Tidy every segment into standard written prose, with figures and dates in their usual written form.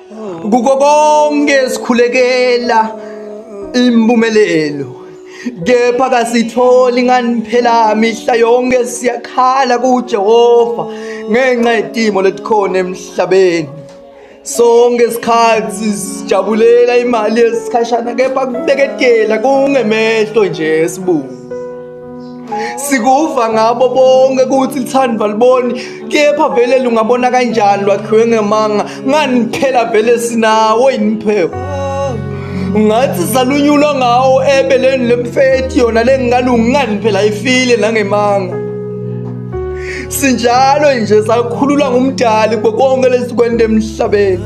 Kuko konke sikhulekela impumelelo, kepha kasitholi ngani phela mihla yonke siyakhala kuJehova ngenxa yetimo letikhona emhlabeni. Sonke isikhathi sijabulela imali yesikhashana, kepha kubeketela kungemehlo nje esibungu. Sikuva ngabo bonke ukuthi lithandwa liboni, kepha vele lungabona kanjani lwakhiwe ngemanga? Ngani phela vele sinawo yini? Ngathi salunyulwa ngawo ebeleni lemfethi yona lengalungi, ngani phela ifile nangemanga. Sinjalo nje sakhululwa ngumdali konke lesikwenta emhlabeni.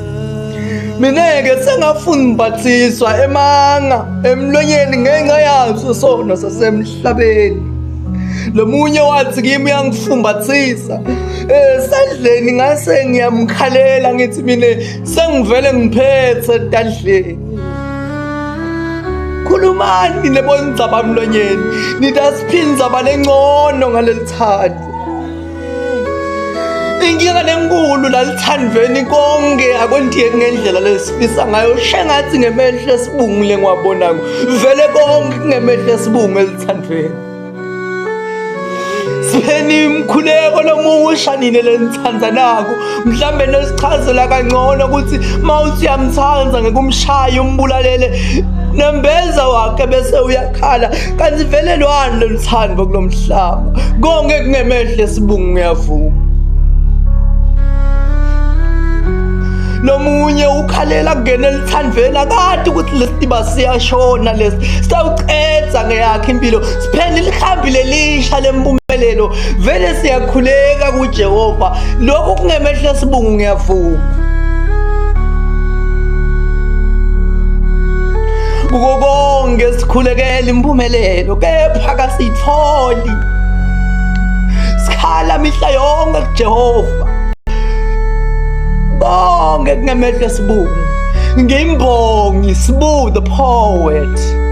Mina-ke sengafumbathiswa emanga emlonyeni ngenxa yaso sono sasemhlabeni. Lo munye wathi kimi uyangifumbathisa esandleni, ngase ngiyamkhalela ngithi mina sengivele ngiphethe etandleni. Khulumani nebondzaba mlonyeni, nitasiphinza balengcono ngaleli thando. Inkinga lenkulu lalithandveni konke akwentiyeki ngendlela lesifisa ngayo, shengathi ngemehlo esibungu lengiwabonako vele konke kungemehlo esibungu elithandveni. Sipheni imkhuleko lomusha nine lenithandzanako, mhlambe nosichazela kangcono ukuthi mawuthi uyamthanda ngekumshaya umbulalele nembeza wakhe bese uyakhala. Kanti vele lwani loluthando kulomhlaba? Konke kungemehle esibungu, ngiyavuma. Lomunye ukhalela kungena elithandveni akade ukuthi lesitiba siyashona, lesi sawucedza ngeyakhe impilo. Siphela likhambi lelisha lempumelelo, vele siyakhuleka kuJehova, lokhu kungemehlo esibungu, ngiyavuma. Kuko konke sikhulekela impumelelo, kepha kasiyitholi. Sikhala mihla yonke kuJehova, konke kungemehlo esibungu. Ngimbongi Sibu the poet.